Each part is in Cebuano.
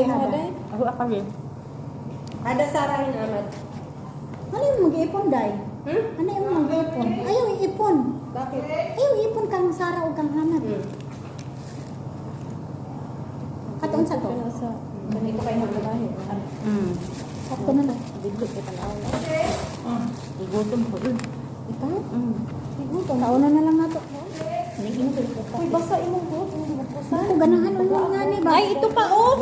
hada. Day. Ako akali. Ada Sarah in Ahmad. Ano yung mag-iipon, Day? Hmm? Ano yung mag-iipon? Ayaw, iipon. Bakit? Ayaw, iipon kang Sara o kang Hanad. Katoon sa to? Sa ganito kayo maglahi. Sakto na lang. Biglo ko tanaw na. Igutom ko. Ikaw? Igutom. Tauna na lang nato. Uy, basa imong buhok. Hindi mo pusa. Ako ganahan ulo nga ni ba? Ay, ito pa oh.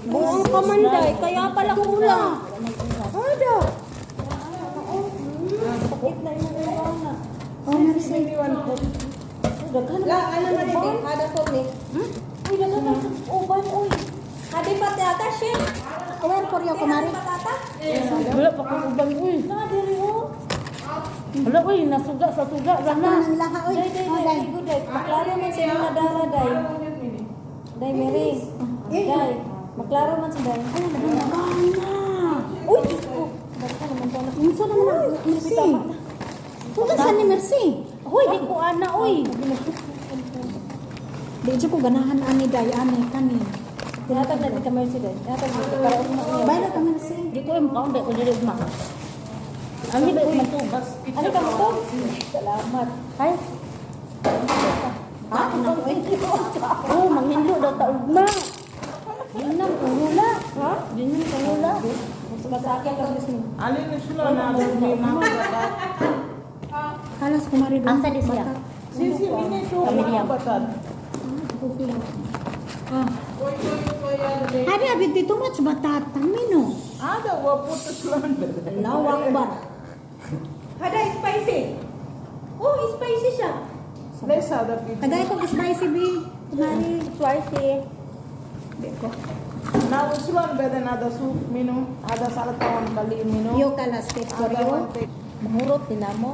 Buong kamanday. Kaya pala kulang. Ada. Sakit na imong ulo na. Oh, Mercy. Daghan. La, ano na din? Ada po ni. Uy, daghan na uban uy. Hadi patata shit. Aware for you, kumari. Patata. Wala pa kong uban uy. Na diri oh. Wala uy, nasuga sa suga Sakto rana. na ang ilaha, oy. Day, day, Oh, day, Day. day, day. Maklaro man sa imong nadala, day. Day, Mary. Eh. Day, maklaro man sa day. Ay, nagana. Uy, Diyos ko. Daghan naman to anak. Unsa naman ang Mercy? Kung saan ni Mercy? Hoy, di ko ana uy. Di jud ko ganahan ani Day, ani kani. Tinatag na di ka Mercy, day. Tinatag na di para ugma niya. Bayro ka, Mercy. Di ko yung kaon, di ko dili ma. Ang di ba man tubas? Ano ka mo to? Salamat. Ay, Ha? Ano ko, eh? oh, manghinlo daw ta ugma. Dinam kangula. Ha? Dinam kangula. Masakit ang mismo. Alin na sila na may mga batat. Halas kumari doon. Asa di siya? Batat. Sisi mini to Kami mga diyan. batat. Ah. Hari abi di too much batata mino. Ada wa puto sila. Allahu Akbar. Hada, spicy. Oh, spicy siya. Lesa da pizza. Tagay ko spicy bi. Kumari. Spicy. Di ko. Na usulan beda na da soup mino, ada salata wan kali mino. Yo kalas take for Ada you. wan take. Mahurot din mo.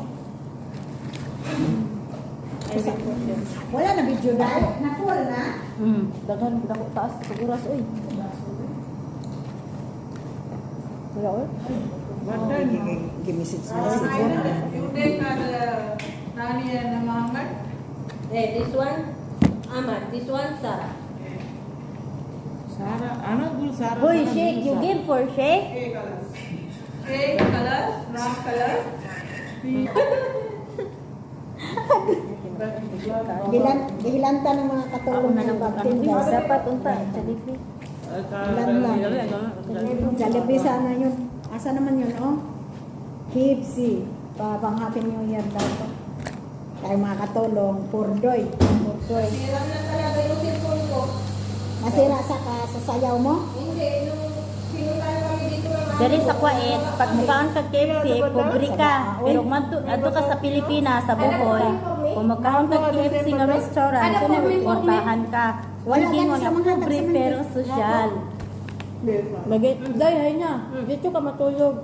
Wala na video dai. Na full na. Daghan dako taas tuguras oy. Wala oy. Give me six message. You take Nani and Muhammad. Eh, this one Ahmad, this one Sarah. Sara, ano gul Sara? Hoy, shake, you give for shake? A colors. A colors, Ram colors. B. Gilan gihilanta ng mga katulong ng baptin guys. Dapat unta Jollibee. Ilan lang. Jollibee sana yun. Asa naman yun, oh? KFC. Pabang Happy New Year daw to. Tayo mga katulong, purdoy. Purdoy. Sira na talaga yung cellphone ko. Masira sa ka sa sayaw mo? Hindi, nung pinuntahan kami dito ng amo Dali ko, sa Kuwait, pag mukaan ka KFC, pobre ka. Pero madto adto ka sa Pilipinas, sa Bohol, kung magkaon ka KFC nga restaurant, portahan ka. Wala Wala gani nga sa mga pobre tagsaman. pero sosyal. Bagay, day hay na. Dito ka matulog.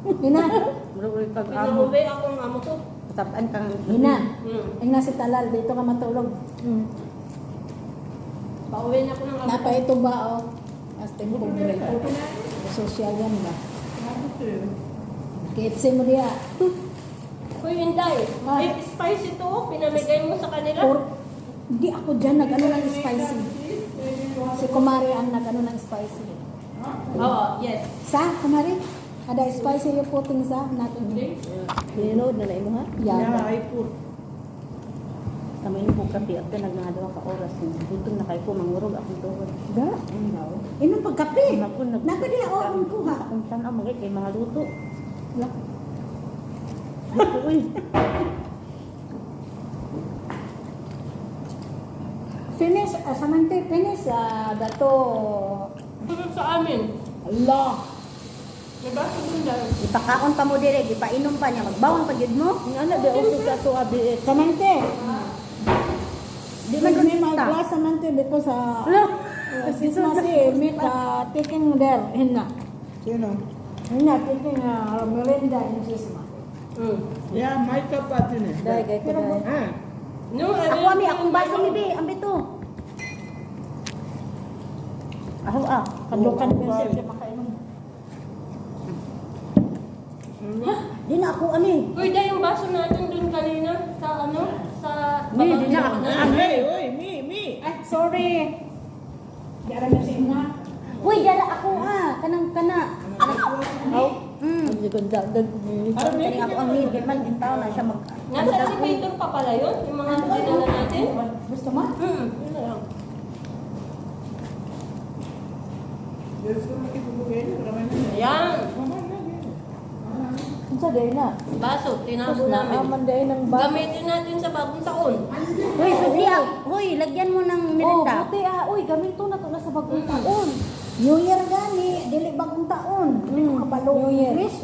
Nina, Pinauwi ako ng amo ko. Saban kang Nina. Ingna si Talal, dito ka matulog. Pauwi na ako ng amo ko. Napa ito ba, oh? Astin pobre. Social yan ba? KFC mo diya. Uy, Inday. Ah. Eh, spicy to. oh. Pinamigay mo sa kanila. Or, di ako dyan nag-ano ng spicy. Si Kumari ang nag-ano ng spicy. Oo, yes. Sa, Kumari? Ada spicy yung puting sa natin. Pininood na na imo ha? Yeah, Yeah. I put. Kamay mo kape after nagdua ka oras. Gutom na kay ko mangurog akong tuhod. Da? Inom pagkape. Ako nag Napa diya, oh, ang kuha. Akong tan-aw magay kay mga luto. La. Uy, Finish, Samantha, finish, dato. Tulog sa amin. Allah. May baso dun dahil. ipakaon pa mo dire, ipainom pa niya, magbawang pa gyud mo. Nga na, di usog sa ato abi. Samantha, Di man give me my ta. glass, Samantha, because Christmas eh, meet taking there, hinna. Sino? Hinna, taking Melinda in Sisma. Yeah, my cup atin eh. Dai, gay ko dai. Ah. No, Ako ami akong baso mi be, ambi to. Ako ah, Kadlukan ko siya, di makainom. Di na ako ani. Uy, dai, yung baso natin dun kanina sa ano? Sa Di, di na ako. Hey, oy, me, me. Ay, sorry. Di aram yung sa ina. Uy, dara ako ah. Kanang kana. Kani ako ang need man in town na siya mag Nasa elevator pa pala yun, yung mga dinala natin. Gusto mo? Yun na lang. Ayan. Unsa day na? Baso, tinabo namin. Aman day ng baso. Gamitin natin sa bagong taon. Uy, sudli ah. Uy, lagyan mo ng Oh, merinda. buti ah. Uy, gamito na to na sa bagong taon. New Year gani, dili bagong taon. Dili ko kabalo. New Year. English.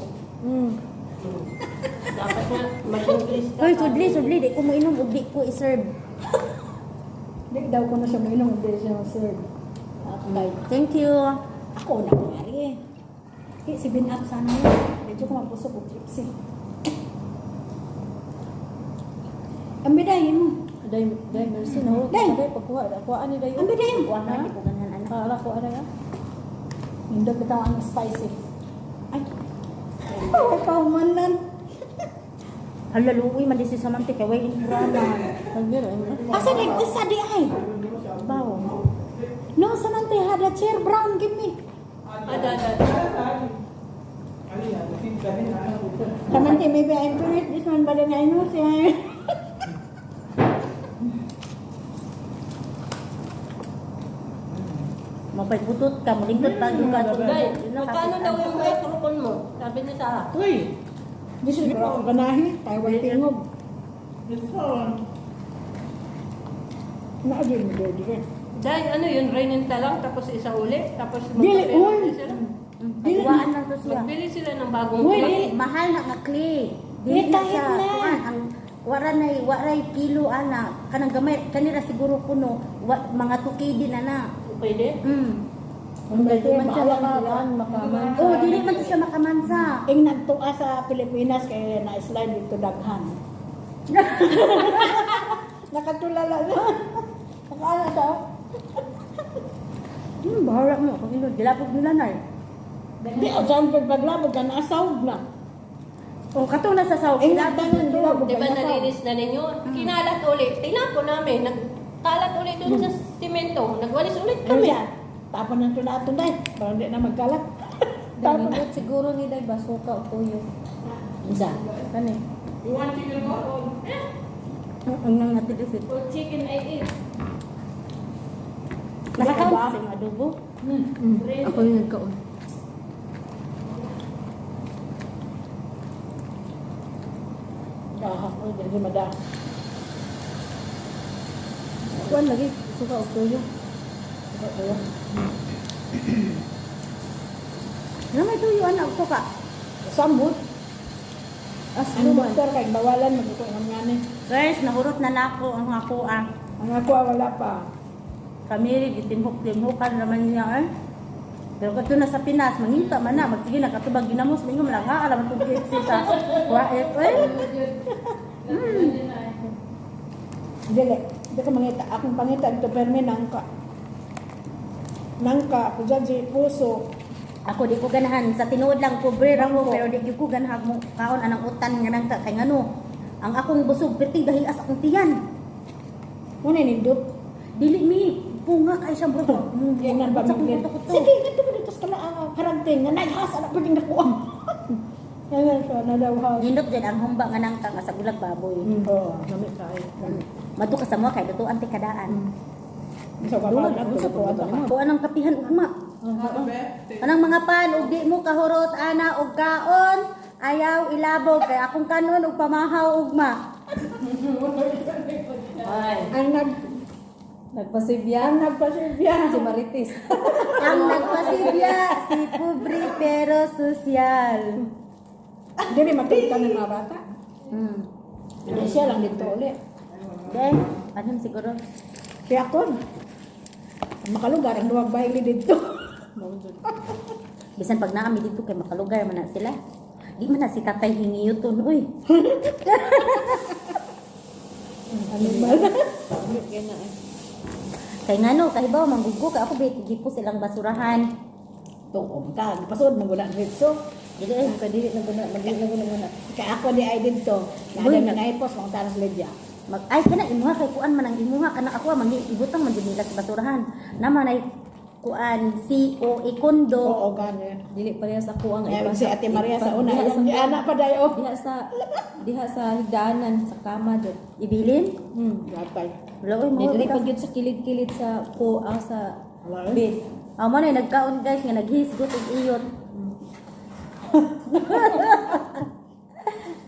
Dapat nga, mag-English ka. Uy, sudli, sudli. Di ko mo inom ug di ko i-serve. Di daw ko na siya mainom, hindi siya serve. Okay. Thank you. Ako na ko ari eh. Kay si bin up sana yun. Medyo ko mabusog og gypsy. Ang bidayin mo. Day, day, mercy na. Day. Day, pagkuha. Kuha ni day. Ang bidayin mo. Wa man di ko ganahan anak. Para kuha na ya. Nindot bitaw ang spicy. Ay. Ay, paumanan. Hala, luoy man di si Samantha kay way impuranan. Asa di, asa di ay. Bawo. No, Samantha had a chair brown, give me. Ada, ada, ada. Samantha, maybe I'm finished this one, but then I know siya. Mapay putot ka, mulingkod pa gyud ka. Day, magkano daw yung microphone mo? Sabi ni Sarah. Uy. This is ako ganahi, tayo way tingog. Naagin mo, daddy. Day, ano yun? Renenta lang, tapos isa uli, tapos Dili, magpapera uy. sila. Pagwaan lang to siya. Magbili sila ng bagong Uy, clay. dili. Mahal na nga clay. Dili na Kahit siya. na. Kuan, ang wara nay waray kilo ana kanang gamay kanira siguro kuno wa, mga 2 KD na na. Pwede? Ang Dili man siya bawang sila. makaman, makaman. Oh, dili man to siya makamansa. Ing nagtua sa Pilipinas kay na-slide dito daghan. Nakatulala na. Nakaala siya. Bahala mo kung ino dilapog nila nay. Di, o saan paglabog ka, naasawag na. Oh, katong nasa saw. Ing nagtanan, dilabog Di ka, ba nasawag. nalinis na ninyo? Kinalat uli. Tinapon namin. Nagkalat uli doon sa simento. Nagwalis ulit Ano kami. siya? Tapon ng tula-tula eh. Parang di na magkalat. Day, nindot siguro ni day basuka o tuyo. Isa. Kani. You want chicken ball? Ang nang natilisip. Or chicken I eat. Nakakaon sa imong adobo. Ako yung nagkaon. Daha. Uy, di mada. Kuan lagi suka o tuyo. Suka tuyo. Ano may tuyo anak ko ka? Sambot. As Ang doktor kay bawalan magkukuha ng ngani. Guys, nahurot na nako ang ako ah. Ang ako ah, wala pa. Kami gitimhok-timhokan naman niya eh. Pero kadto na sa Pinas, manginta man na, magsige na katubag ginamos, mingon man lang ha, alam itong KFC sa waet, eh. Dili, di ko mangita. Akong pangita dito permi nangka. Nangka, kujaji, puso. Ako di ko ganahan sa tinuod lang pobre ra ko Bangko. pero di gyud ko ganahan mo kaon anang utan nga nangka kay ngano. Ang akong busog perting gahias akong tiyan. Muna nindot. Dili mi punga kay siya bro. Yan nga ba Sa akong mingin. kuto-kuto. Sige, dito mo dito sa kala ang karanting nga naghas anak pwedeng nakuha. Yan nga siya, nadawhas. Nindot jud ang humba nga nangka nga sa gulag baboy. Oo. Nami kayo. Madto ka sa mo kay lutuan ti kadaan. Sa Dungag, kapag unsa po ito? Kuan ang kapihan ugma. Anang mga pan ug di mo kahurot ana og kaon ayaw ilabog kay akong kanon og pamahaw ugma. Ay. Ang nag Nagpasibya. ang nagpasibya. Si Marites. Ang nagpasibya si pobre pero sosyal. Dili makita ng mga bata. Hindi siya lang dito ulit. Then, ano siguro? Kaya kon. Makalugar ang duwag baili dito. Bisan pag naami dito kay makalugar man na sila. Di man na si tatay hingiyuton uy. Ano ba? Kay ngano kahibaw manggugo ka ako bit gipo silang basurahan. Tuom ka, pasod mo wala dito. Dili eh. Kadili na guna, magdili na guna muna. Kaya ako di ay dito. Uy, Nada nga ipos mga taras Lydia. Mag ay kana imuha kay kuan man ang imuha kana ako mangi ibutang man jud nila sa basurahan. Naman ay kuan CO ikondo. Oo, gani. Dili parehas ako ang Ngayon si Ate Maria sa una, iyang giana pa dayo. Diha sa higdaanan sa kama jud. Ibilin? Gapay. Wala oy mo. Dili pa gyud sa kilid-kilid sa ko ang sa Wala, eh. bed. Amo na nagkaon, guys, nga naghisgot og iyot.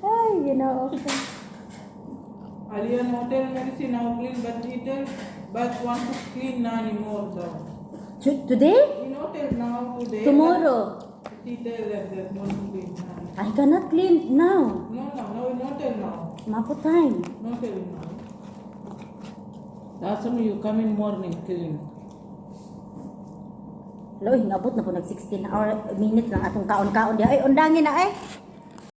Ay, Ginoo ko. Alian hotel medicine now clean, but eater but want to clean na anymore though. Today? In hotel now today. Tomorrow. But eater that that want to clean now. I cannot clean now. No, in hotel now. Mako time. No tell now. Last time you come in morning clean. Loy, nabot na ko nag 16 hour minutes lang atong kaon-kaon diha. Ay, undangin na eh.